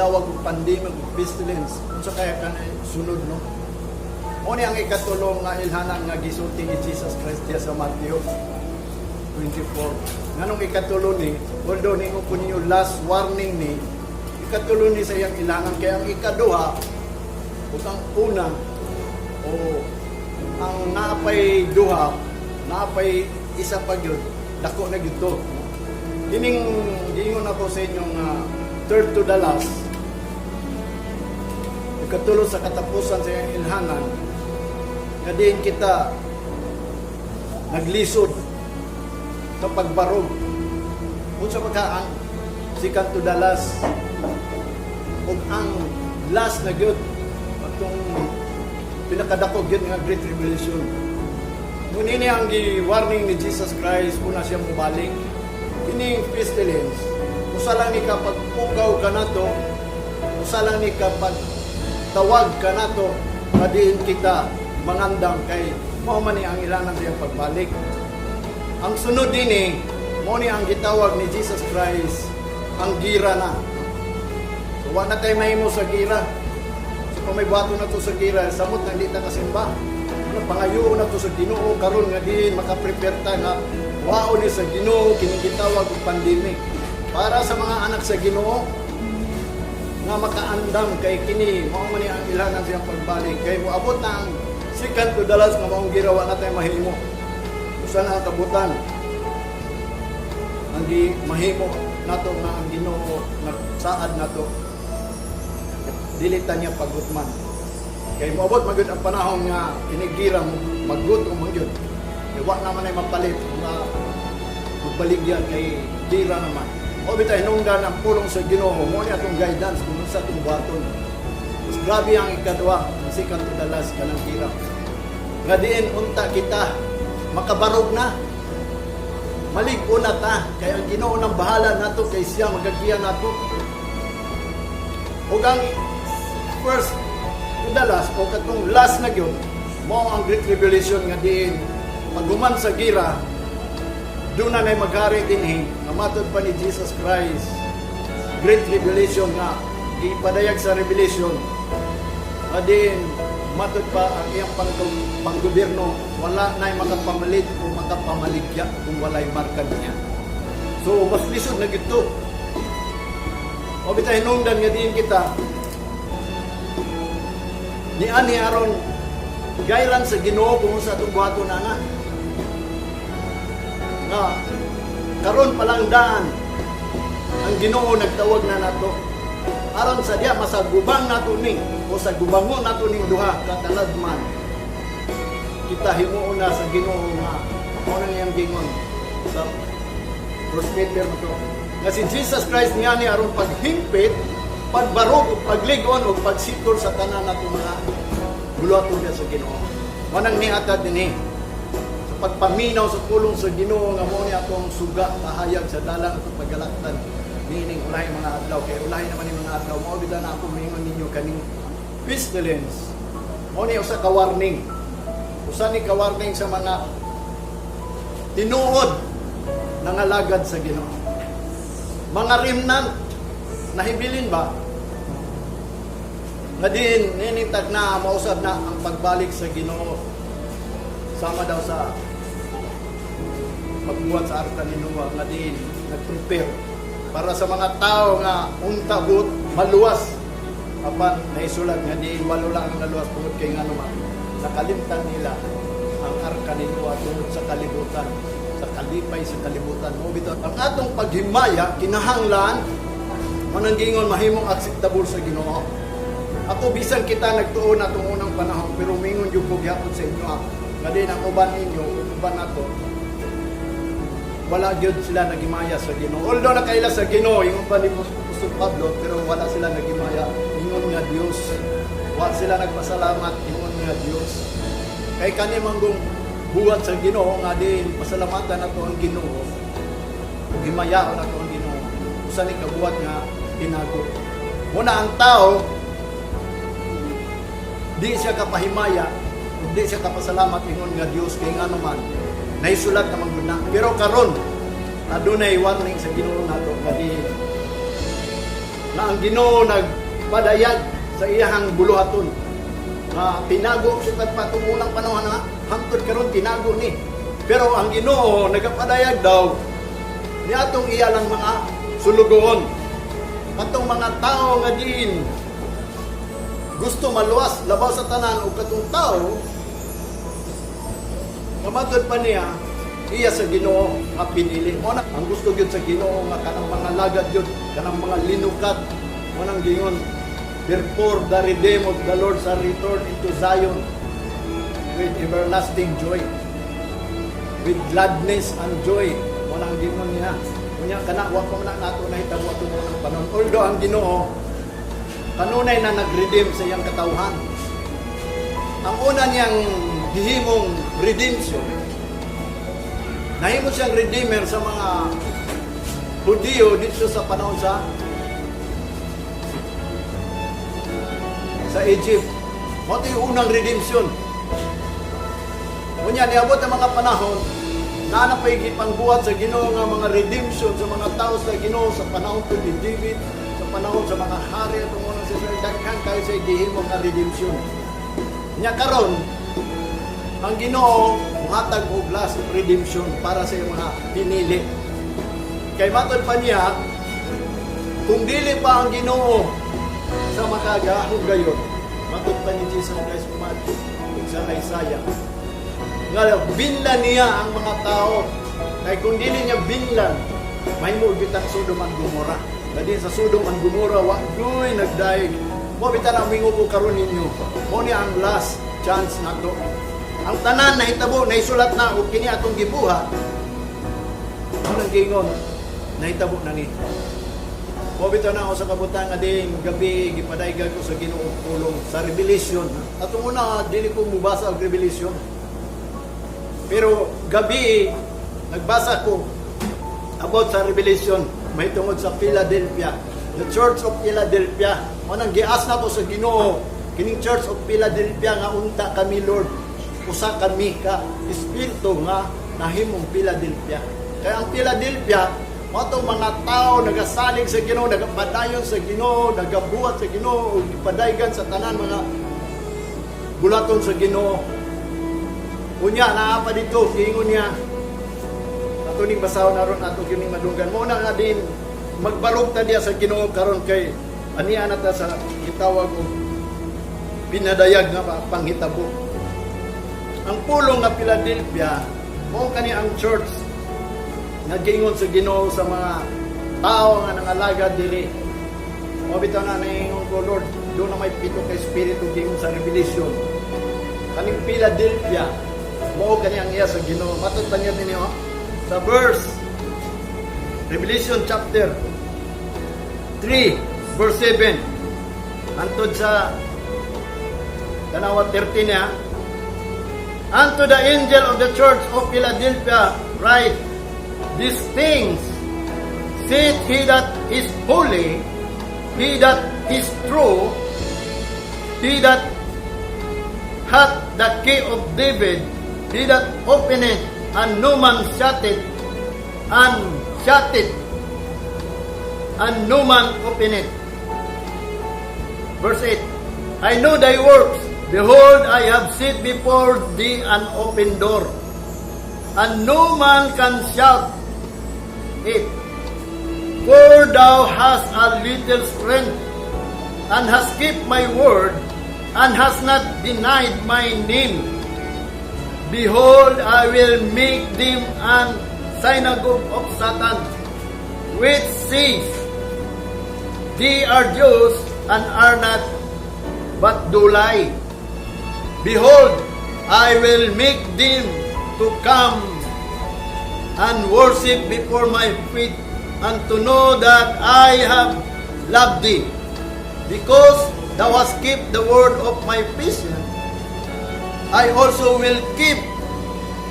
gitawag og pandemic ug pestilence, unsa kaya kanay sunod, no? Mao ni ang ikatulong nga ilhanan nga gisulti ni Jesus Christ diya sa Matthew 24. Nganong ikatulo ni, although ningon ko ninyo last warning ni, ikatulo ni sa iyang ilhanan, kay ang ikaduha ug ang una o ang naapay duha, naapay isa pa gyud, dako na gyud to. Kining giingon ako sa inyong third to the last, ikatulo sa katapusan sa iyang ilhanan, nga diin kita naglisod sa pagbarog. Unsa pa ka ang second to the last ug ang last na gyud, atong pinakadako gyud nga Great Tribulation. Ngunit ni ang gi-warning ni Jesus Christ una siya mobalik. Kining pestilence, usa lang ni kapag ugaw ka nato, usa lang ni kapag tawag ka nato, nga diin kita mangandam kay mao man ni ang ilhanan sa iyang pagbalik. Ang sunod dinhi, mao ni ang gitawag ni Jesus Christ ang gira na. So wa na tay mahimo sa gira. So kung may buhaton na to sa gira, samot nang di ta kasimba. Ano, pangayo na to sa Ginoo karon nga diin makaprepare ta nga wao ni sa Ginoo kining gitawag og pandemic. Para sa mga anak sa Ginoo nga makaandam kay kini mao man ni ang ilhanan sa iyang pagbalik, kay moabot na ang second to the last nga maong gira, wa na tay mahimo. Usa na ang kabutan ang gi mahimo nato nga ang Ginoo nagsaad nato, dili ta niya pagutman. Kay moabot man gyud ang panahon nga kini gira maggutom man gyud. Kay wa naman ay mapalit nga magbaligya kay gira naman. O bitaw hinungdan ang pulong sa Ginoo mo ni atong guidance kung unsa atong buhaton. Mas grabe ang ikaduha, ang second to the last, kanang gira. Nga diin unta kita makabarog na. Malig-on na ta kay ang Ginoo nang bahala nato, kay siya magagiya nato. Ug ang first to the last o katong last na gyud, mao ang Great Tribulation nga diin paghuman sa gira, doon na nay maghari dinhi nga matod pa ni Jesus Christ, Great Tribulation nga gipadayag sa Revelation, nga diin matod pa ang iyang panggobyerno, wala na'y makapamalit o makapamaligya kung walay marka niya. So mas lisod na gito. O bitaw hinungdan nga diin kita ni ani aron gayran sa Ginoo kung sa atong buhaton na nga karon pa lang daan ang Ginoo nagtawag na nato aron sa diya masagubang nato ni o sa gubangon nato ning duha ka katalagman, kita himuon na sa Ginoo nga mao na niyang gingon sa First Peter mo to nga si Jesus Christ niya ni aron paghimpit, pagbarog ug paglig-on ug pagsikol sa tanan nato mga buluhaton sa Ginoo. Manang niatad dinhi sa pagpaminaw sa pulong sa Ginoo nga mao ni atong suga kahayag sa dalan atong paggalaktan niining ulahi mga adlaw, kay ulahi naman ni mga adlaw. Mao bitaw na ako moingon ninyo, kaning pestilence mao ni usa ka warning, usa ni ka warning sa mga tinuod nangalagad sa Ginoo, mga remnant nahibilin ba nga diin ninintag na mausab na ang pagbalik sa Ginoo sama daw sa pagbuhat sa arka ni Noah, nga diin nag-prepare para sa mga tao nga unta buot maluwas, apan naisulat nga diin walo lang ang naluwas tungod kay ngano man nakalimtan nila ang arka ni Noah tungod sa kalibutan, sa kalipay sa kalibutan. Mo bitaw ang atong paghimaya kinahanglan mananggingon mahimong acceptable sa Ginoo. Ako, bisan kita nagtuon na itong unang panahon, pero mingon yung ko gyapon sa inyo ah. Nga din ang uban ninyo, uban nato, wala gyud sila nagimaya sa Ginoo. Although nakaila sa Ginoo, ingon pa ni Apostol Pablo, pero wala sila nagimaya. Ingon nga Dios. Wala sila nagpasalamat, ingon nga Dios. Kay kani manggong buhat sa Ginoo nga din pasalamatan nato ang Ginoo. Ug himayaon nato ang Ginoo. Usa ni kabuhat nga tinago. Muna ang tao di siya kapahimaya, ug di siya kapasalamat ingon nga Dios, kay ngano man naisulat naman gud na. Pero karon adunay warning sa Ginoo nato nga di Na ang Ginoo nagpadayag sa iyahang buluhaton. Na tinago sukad pa itong unang panahon na hangtod karon tinago ni. Pero ang Ginoo nagapadayag daw niatong iya lang mga sulugoon. Katong mga tao nga diin gusto maluwas labaw sa tanan ug katong tao nga matod pa niya iya sa Ginoo nga pinili. Mo na ang gusto gyud sa Ginoo nga kanang mga lagad gyud, kanang mga linukat. Mo nang giingon, "Therefore the redeemed of the Lord shall return into Zion with everlasting joy, with gladness and joy." Mo nang giingon niya. Unya kana wa pa man na nato nahitabo atong unang panahon. Although ang Ginoo kanunay na nag-redeem sa iyang katawhan. Ang una niyang gihimong redemption, nahimo siyang redeemer sa mga Hudiyo dito sa panahon sa Egypt. Mao to yung unang redemption. Unya niabot ang mga panahon na na pa'y gipangbuhat sa Ginoo nga mga redemption sa mga tao sa Ginoo sa panahon to ni David, sa panahon sa mga hari at unang sa Israel, daghan kayo sa gihimo nga redemption. Nya karon ang Ginoo muhatag og last redemption para sa iyang mga pinili. Kay matod pa niya, kung dili pa ang Ginoo sa makagahom gayon, matod pa ni Jesus Christ umadto ug sa Isaiah, nga binlan niya ang mga tao. Kay kung dili niya binlan, mahimo bitang Sodom and Gomorrah. Dadi sa Sodom and Gomorrah, wa doy nagdaig. Mo bitaw na mingo ko karon ninyo. Mo ni ang last chance nato. Ang tanan nahitabo, naisulat na ug kini atong gibuhat. Mo nang giingon, nahitabo na ni. Mo bitaw na ako sa kabutan nga din gabi gipadaygan ko sa Ginoo pulong sa Revelation. Atong una dili ko mubasa og Revelation. Pero gabi nagbasa ko about sa Revelation may tungod sa Philadelphia. The Church of Philadelphia. Mo nang gias na to sa Ginoo kining Church of Philadelphia nga unta kami, Lord. Usa kami ka espiritu nga nahimong Philadelphia. Kaya ang Philadelphia mao tong mga tao nagasalig sa Ginoo, nagapadayon sa Ginoo, nagabuhat sa Ginoo, ug gipadaygan sa tanan mga bulaton sa Ginoo. Unya naa pa dito, giingon niya. Ato ning basahon aron ato kining madunggan. Mo na nga din magbarog ta diya sa Ginoo karon kay ania na ta sa gitawag og pinadayag nga panghitabo. Ang pulong nga Philadelphia, mao kani ang church nga giingon sa Ginoo sa mga tao nga nangalagad diri. Mo bitaw na naingon ko, "Lord, doon na may pito ka espiritu giingon sa Revelation. Kaning Philadelphia, mao kani ang iya sa Ginoo." Matod pa niya ninyo sa verse Revelation chapter 3 verse 7 hantod sa tanawa 13 niya. "Unto the angel of the church of Philadelphia write, These things saith he that is holy, he that is true, he that hath the key of David, he that openeth and no man shutteth, and shutteth and no man openeth." Verse 8, "I know thy works. Behold, I have set before thee an open door, and no man can shut it. For thou hast a little strength, and hast kept my word, and hast not denied my name. Behold, I will make them an synagogue of Satan, which says, they are Jews and are not, but do lie. Behold, I will make them to come and worship before my feet, and to know that I have loved thee. Because thou hast kept the word of my patience, I also will keep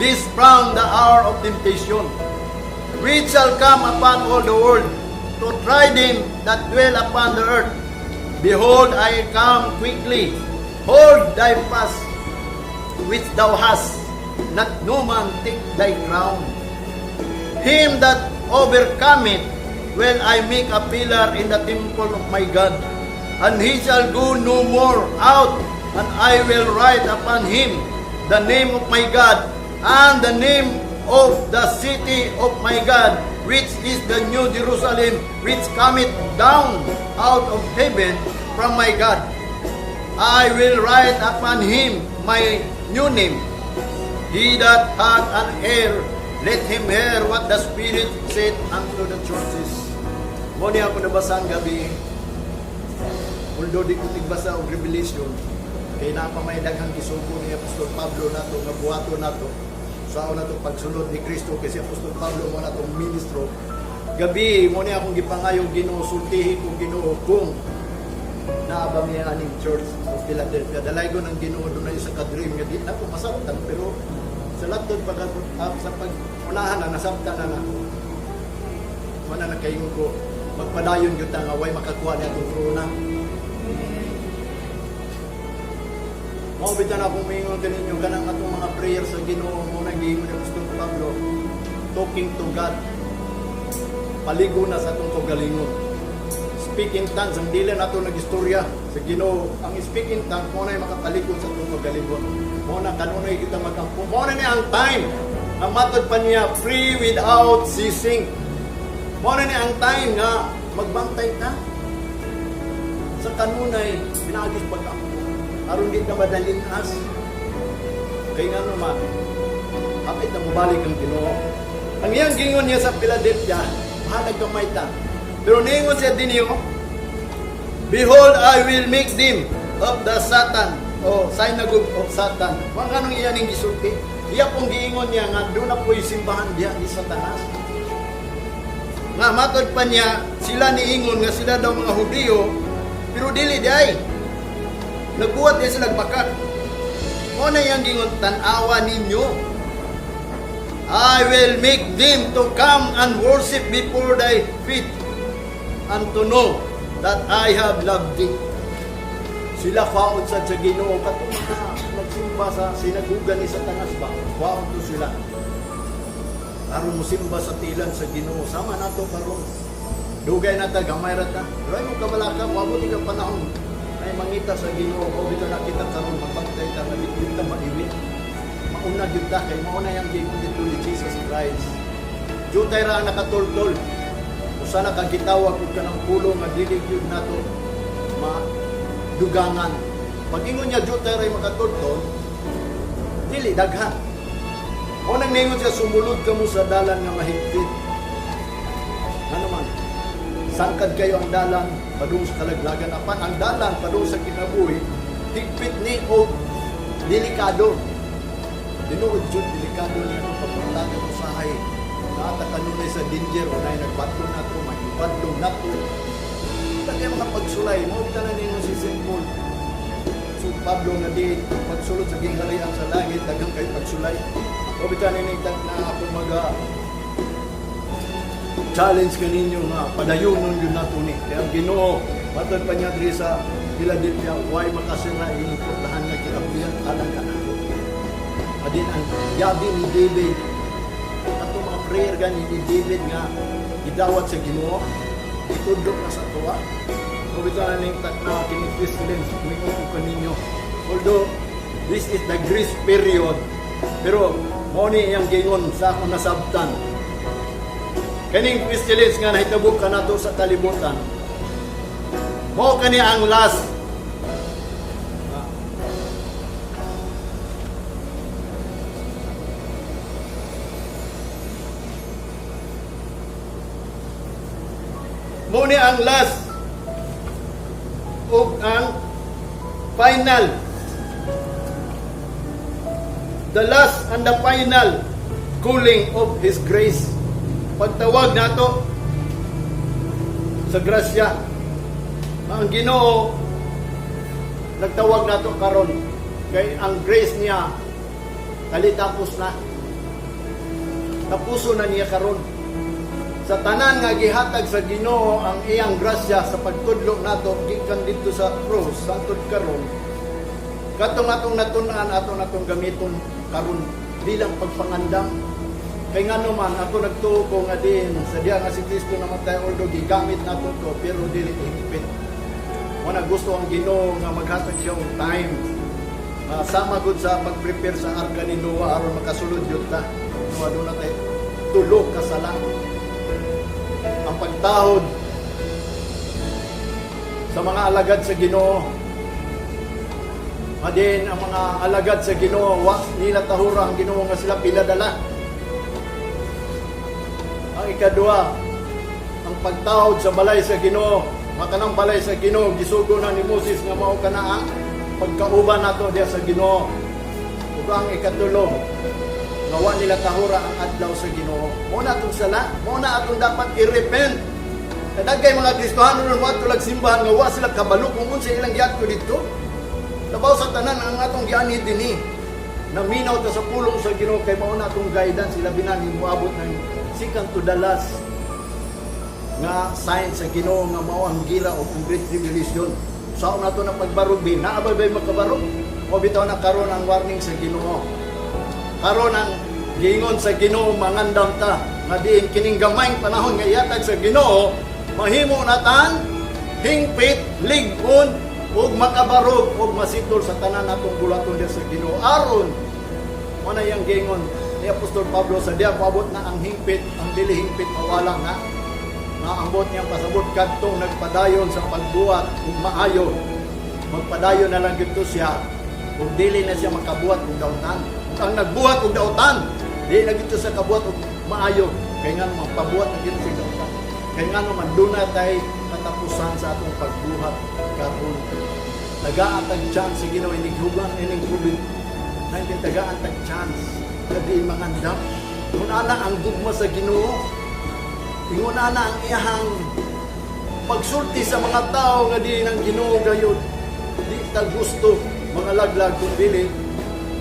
thee from the hour of temptation, which shall come upon all the world, to try them that dwell upon the earth. Behold, I come quickly. Hold thy fast, which thou hast, that no man take thy crown. Him that overcometh will I make to sit with me will I make a pillar in the temple of my God, and he shall go no more out, and I will write upon him the name of my God, and the name of the city of my God, which is the new Jerusalem, which cometh down out of heaven from my God. I will write upon him my new name. He that hath an ear, let him hear what the Spirit saith unto the churches. Mao ni ako nabasaan gabi. Although di ko tigbasa og Revelation, kay naa pa may daghang gisugo ni Apostol Pablo nato nga buhaton nato sa nato pagsunod ni Kristo, kay si Apostol Pablo mao natong ministro. Gabi, mao ni akong gipangayo, Ginoo, sultihi ko, Ginoo, kung naa ba mi aning Church of Philadelphia. Dalaygon ang Ginoo, dunay isa ka dream nga di na ko masabtan, pero sa latod pag sa pag unahan na nasabtan na na. Mana nakaingon ko, magpadayon gyud ta nga way makakuha ni atong krona. Mao bitaw na akong moingon kaninyo, kanang atong mga prayer sa Ginoo, mao na giingon ni Apostol Pablo, talking to God. Paligo na sa atong kaugalingon. Speak in tongues, ang dili nato nagistorya sa Ginoo. Ang speak in tongues mao na makapaligon sa atong kaugalingon. Mao na kanunay kita magampo. Mao na ni ang time nga matod pa niya, pray without ceasing. Mao na ni ang time nga magbantay ta sa kanunay pinaagi sa pag-ampo aron di ka madalin-as. Kay ngano man, hapit na mobalik ang Ginoo. Ang iyang gingon niya sa Philadelphia, bahalag gamay ta. Pero niingon siya dinhi, oh, "Behold, I will make them of the Satan," o synagogue of Satan. Mga kanong iya ning gisulti. Iya pong giingon niya nga doon na po'y simbahan diha ni Satanas. Nga matod pa niya, sila niingon nga sila daw mga Hudiyo, pero dili diay. Nagbuhat niya sila bakak. Mao na iyang gingon, tan-awa ninyo. "I will make them to come and worship before thy feet and to know that I have loved thee." Sila kwaon sad sa Ginoo, katong mga nagsimba sa sinagugan ni Satanas ba? Kwaon to sila. Aron mosimba sa tilan sa Ginoo, sama nato karon. Dugay na ta, gamay ra ta. Pero ay mo kabalaka, moabot ka panahon ay mangita sa Ginoo, o bitaw nakita karon, magbantay ta nga di ta maiwi. Mauna gyud ta kay mao na yang giingon dito ni Jesus Christ. Jutay ra ang nakatultol. Usa na ka gitawag og kanang pulong nga dili gyud nato madugangan. Pag ingon niya jutay ra makatultol, dili daghan. O nang ningon siya, "Sumulod kamo sa dalan nga mahigpit." Ano man, sangkad kayo ang dalan padung sa kalaglagan, apan ang dalan padung sa kinabuhi higpit ni o delikado. Tinuod jud delikado niya itong pagpuntagan usahay. Naata kanunay sa danger o nay nagbato na to, magbadlong na to. Kaya mga pagsulay, mao bitaw na ningon si St. Paul. So Pablo nga di pagsulod sa gingharian sa langit, daghang kay pagsulay. O bitaw ni na ako maga challenge kaninyo nga padayonon yun nato ni. Kaya ang Ginoo, matod pa niya diri sa Philadelphia, way makasira inyong purtahan nga giablihan alang kanako. Adin ang yabi ni David, atong mga prayer gani ni David nga gidawat sa Ginoo, itudlo na sa tuwa. O bitaw ning takna kini pestilence, mingon ko kaninyo. Although this is the grace period, pero mao ni iyang gingon sa akong nasabtan. Kaning pestilence nga nahitabo kanato sa kalibutan, mao kani ang last. Mao ni ang last ug ang final. The last and the final calling of His grace. Pagtawag nato sa grasya. Ang Ginoo nagtawag nato karon kay ang grace niya kalitapos na. Tapuso na niya karon. Sa tanan nga gihatag sa Ginoo ang iyang grasya sa pagtudlo nato gikan didto sa cross santod karon. Katong atong natun-an, ato natong gamiton karon bilang pagpangandam. Kay ngano man ako nagtuo ko nga din sa diya nga si Kristo namatay, although gigamit nato to, pero dili hingpit. Mo na gusto ang Ginoo nga maghatag siya og time. Sama gud sa pag-prepare sa arka ni Noah aron makasulod yun ta. No, aduna tay tulo ka sala. Ang pagtahod sa mga alagad sa Ginoo. Madin ang mga alagad sa Ginoo, wa nila tahura ang Ginoo nga sila pinadala. Ang ikaduha, ang pagtahod sa balay sa Ginoo. Makanang balay sa Ginoo, gisugo na ni Moses nga mao kana ang pagkauban nato diya sa Ginoo. Ug ang ikatulo, nga wa nila tahura ang adlaw sa Ginoo. Mao na atong sala, mao na atong dapat i-repent. Kadagkay mga Kristohano ron wa tulag simbahan nga wa sila kabalo kung unsa ilang giadto didto. Labaw sa tanan ang atong gianhi dinhi. Naminaw ta sa pulong sa Ginoo kay mao na atong guidance, ilabi na ni moabot ng second to the last nga sign sa Ginoo nga mao ang gira o ang Great Tribulation. Sao nato na pagbarog bi, naa ba bay makabarog? O bitaw na karon ang warning sa Ginoo. Karon ang giingon sa Ginoo, mangandam ta nga diin kining gamayng panahon nga ihatag sa Ginoo, mahimo natan hingpit, lig-on ug makabarog ug masitol sa tanan natong bulaton diya sa Ginoo. Aron mo na iyang giingon ni Apostol Pablo sa diya moabot na ang hingpit, ang dili hingpit mawala na, nga ang buot niyang pasabot, kadtong nagpadayon sa pagbuhat ug maayo, magpadayon na lang gyud to siya ug dili na siya makabuhat og dautan. Ug ang nagbuhat og dautan, dili na gyud to siya kabuhat og maayo, kay nga naman pabuhat na gyud siya dautan. Kay nga naman duna tay katapusan sa atong pagbuhat karon. Tagaan tag chance sa Ginoo inig huban ining COVID-19, tagaan tag chance nga di mangandam. Kung ana ang gugma sa Ginoo, ingon ana ang iyahang pagsulti sa mga tao nga di ng Ginoo gayud. Di ta gusto mga laglag kung dili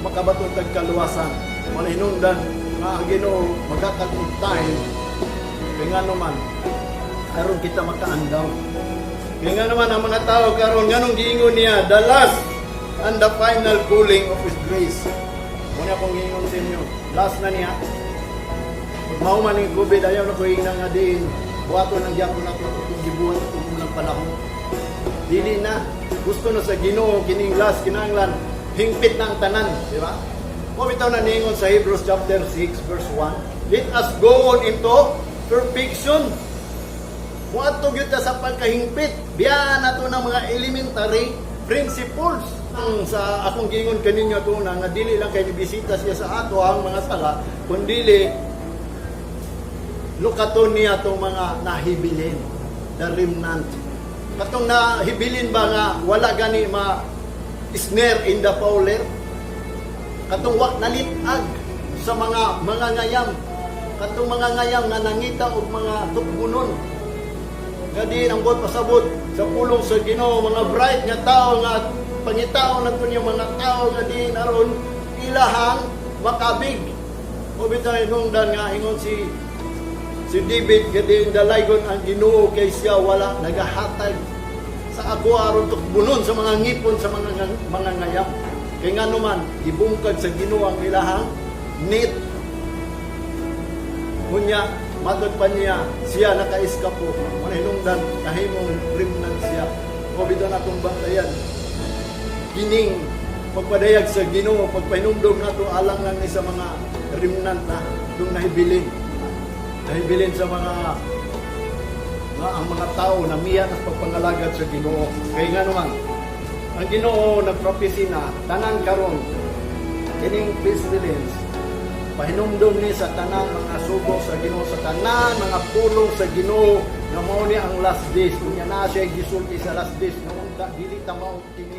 makabaton tag kaluwasan. Wala hinungdan nga ang Ginoo maghatag og time, kay ngano man aron kita makaandam. Kay nga naman ang mga tao karon, nganong giingon niya the last and the final calling of His grace? Muna akong giingon sa inyo, last na niya. Pag mahuman ning COVID, ayaw na ko ingna nga diin buhaton ang gyapon nato itong gibuhat itong unang panahon. Dili na. Gusto na sa Ginoo kining last, kinahanglan hingpit na ang tanan, di ba? Mo bitaw na niingon sa Hebrews chapter 6 verse 1, "Let us go on into perfection." Muadto gyud ta sa pagkahingpit. Biyaan nato ng mga elementary principles. Ang sa akong giingon kaninyo ato na nga dili lang kay bisita siya sa ato ang mga sala, kundili lukaton niya atong mga nahibilin, the remnant. Katong nahibilin ba nga wala gani ma snare in the fowler? Katong wa nalitag sa mga ngayam. Katong mga ngayam nga nangita og mga tukbunon. Nga di ang buot pasabot sa pulong sa Ginoo, mga bright nga tao nga pangitaon nato niya, mga tao nga di aron ilahang makabig. O bitaw hinungdan nga ingon si David nga di dalaygon ang Ginoo kay siya wala nagahatag sa ako aron tukbunon sa mga ngipon sa mga ngayam. Kay ngano man gibungkag sa Ginoo ang ilahang net. Unya, matod pa niya, siya naka-eskapo. Manahinungdan, nahimong remnant siya. O bitaw na atong bantayan kining pagpadayag sa Ginoo, pagpahinumdom nato alang lang ni sa mga remnant na itong nahibilin. Nahibilin sa mga nga ang mga tao na miya ng pagpangalagad sa Ginoo. Kay nga naman, ang Ginoo nagpropesy na tanan karon kining pestilence, pahinumdom ni sa tanan mga sugo sa Ginoo, sa tanan mga pulong sa Ginoo nga mao ni ang last days. Unya na siya gisulti sa last days nga unta dili ta mao optimist.